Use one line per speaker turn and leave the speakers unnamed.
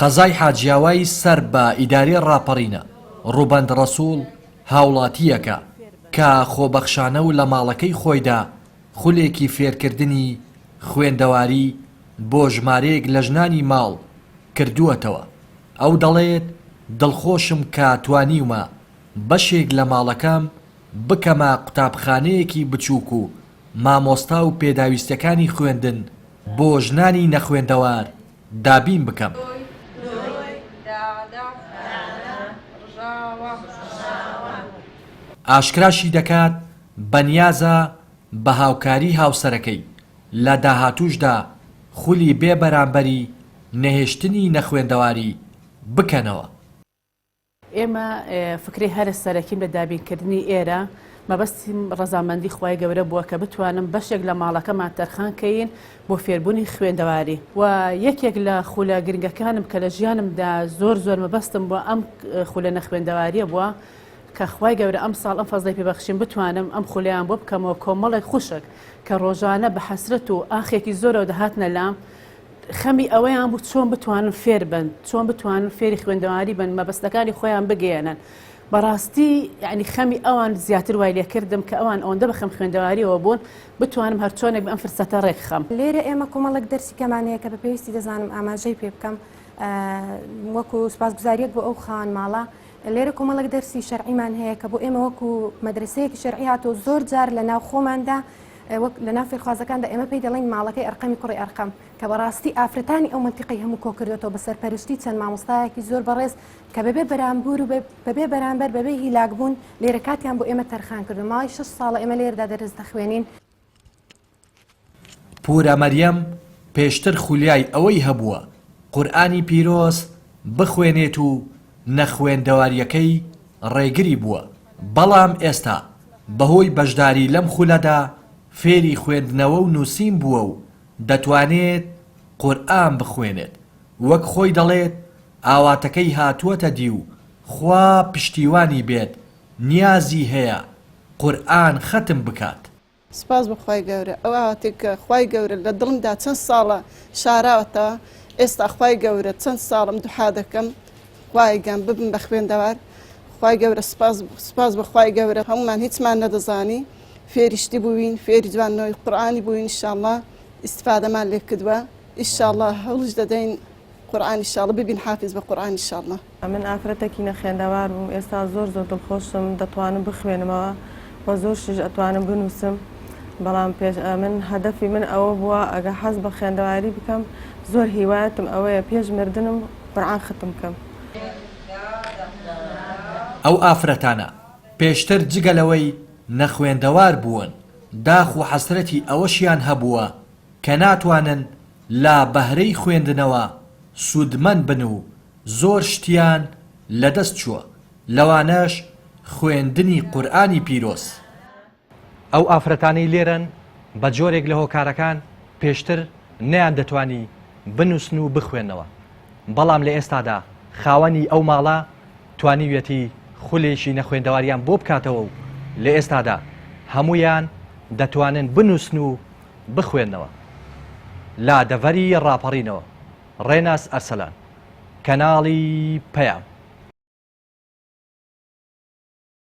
قەزای حاجیاوای سەر بە ئیدارەی ڕاپەڕینە، ڕووبەند ڕەسوڵ هاوڵاتییەکە کە خۆبەخشانە و لە ماڵەکەی خۆیدا خولێکی فێرکردنی خوێندەواری بۆ ژمارەیەک لە ژنانی ماڵ کردووەتەوە، ئەو دەڵێت، دڵخۆشم کە توانیومە بەشێک لە ماڵەکەم بکەمە قوتابخانەیەکی بچووک و مامۆستا و پێداویستیەکانی خوێندن بۆ ژنانی نەخوێندەوار دابین بکەم. ئاشکراشی دەکات، بەنیازە بە هاوکاری هاوسەرەکەی لە داهاتووشدا خولی بێ بەرامبەری نەهێشتنی نەخوێندەواری بکەنەوە.
ئێمە فکرەی هەرە سەرەکیم لە دابینکردنی ئێرە مەبەستیم ڕەزامەندی خوای گەورە بووە کە بتوانم بەشێک لە ماڵەکەمان تەرخان کەین بۆ فێربوونی خوێندەواری و یەکێک لە خولە گرنگەکانم کە لە ژیانمدا زۆر زۆر مەبەستم بووە ئەم خولە نەخوێندەواریە بووە کە خوای گەورە ئەمساڵ ئەم فەزڵی پێ بەخشیم بتوانم ئەم خولەیان بۆ بکەمەوە کۆمەڵێک خوشک کە ڕۆژانە بە حەسرەت و ئاخێکی زۆرەوە دەهاتنە لام خەمی ئەوەیان بوو چۆن بتوانن فێر بن، چۆن بتوانن فێری خوێندەواری بن، مەبەستەکانی خۆیان بگەیەنن. بەڕاستی یانی خەمی ئەوان زیاتر وای لێکردم کە ئەوان ئەوەندە بە خەم خوێندەواریەوە بوون، بتوانم هەرچۆنێک بێ ئەم فرسەتە ڕێکخەم.
لێرە ئێمە کۆمەڵێک دەرسی کەمان هەیە کە بە پێویستی دەزانم ئاماژەی پێ بکەم وەکو سوپاسگوزاریەک بۆ ئەو خاوەن ماڵە. لێرە کۆمەڵێک دەرسی شەرعیمان هەیە کە بۆ ئێمە وەکو مەدرەسەیەکی شەرعی هاتووە زۆر جار لە ناو خۆماندا وەک لە ناو فێرخوازەکاندا ئێمە پێی دەڵێین ماڵەکەی ئەرقەمی کوڕی ئەرقەم کە بەڕاستی ئافرەتانی ئەو مەنتیقەی هەموو کۆکردۆتەوە بە سەرپەرشتی چەند مامۆستایەکی زۆر بەڕێز کە بەبێ بەرامبور و بەبێ بەرامبەر بەبێ هیلاک بوون لێرە کاتیان بۆ ئێمە تەرخان کردو ماوەی شەش ساڵە ئێمە لێرەدا دەرس دەخوێنین.
پورە مەریەم پێشتر خولیای ئەوەی هەبووە قورئانی پیرۆز بخوێنێت و نەخوێندەوارییەکەی ڕێگری بووە، بەڵام ئێستا بەهۆی بەشداری لەم خولەدا فێری خوێندنەوە و نووسین بووە و دەتوانێت قورئان بخوێنێت، وەک خۆی دەڵێت ئاواتەکەی هاتووەتە دی و خوا پشتیوانی بێت نیازی هەیە قورئان خەتم بکات.
سوپاس بۆ خوای گەورە ئەو ئاواتەی کە خوای گەورە لە دڵمدا چەند ساڵە شاراوەتەوە ئێستا خوای گەورە چەند ساڵم دوحا دەکەم خوای گەم ببم بە خوێندەوار خوای گەورە سوپاس سوپاس بۆ خوای گەورە هەمومان هیچمان نەدەزانی فێری شتی بووین فێری جوانەوەی قورئانی بووین ئینشاءاللە ئیستفادەمان لێ کردووە ئینشاءاللە هەوڵیش دەدەین قورئان ئینشاءاللە ببین حافیز بە قورئان ئینشاءاللە.
ئەمن ئافرەتەکی نەخوێندەوار بووم ئێستا زۆر زۆر دڵخۆشم دەتوانم بخوێنمەوە و زۆر شتیش ئەتوانم بنووسم بەڵام پێش ئەمن هەدەفی من ئەوە بووە ئەگە حەز بە خوێندەواری بکەم زۆر هیوایەتم ئەوەیە پێش مردنم قورئان ختم کەم.
ئەو ئافرەتانە پێشتر جگە لەوەی نەخوێندەوار بوون داخ و حەسرەتی ئەوەشیان هەبووە کە ناتوانن لە بەهرەی خوێندنەوە سوودمەند بن و زۆر شتیان لەدەست چووە، لەوانەش خوێندنی قورئانی پیرۆز. ئەو ئافرەتانەی لێرەن بە جۆرێک لە هۆکارەکان پێشتر نەیاندەتوانی بنووسن و بخوێننەوە، بەڵام لە ئێستادا خاوەنی ئەو ماڵە توانیویەتی خولێکی نەخوێندەواریان بۆ بکاتەوە و لە ئێستادا هەموویان دەتوانن بنووسن و بخوێننەوە. لە دەڤەری ڕاپەڕینەوە، ڕێناس ئەرسەلان، کەناڵی پەیام.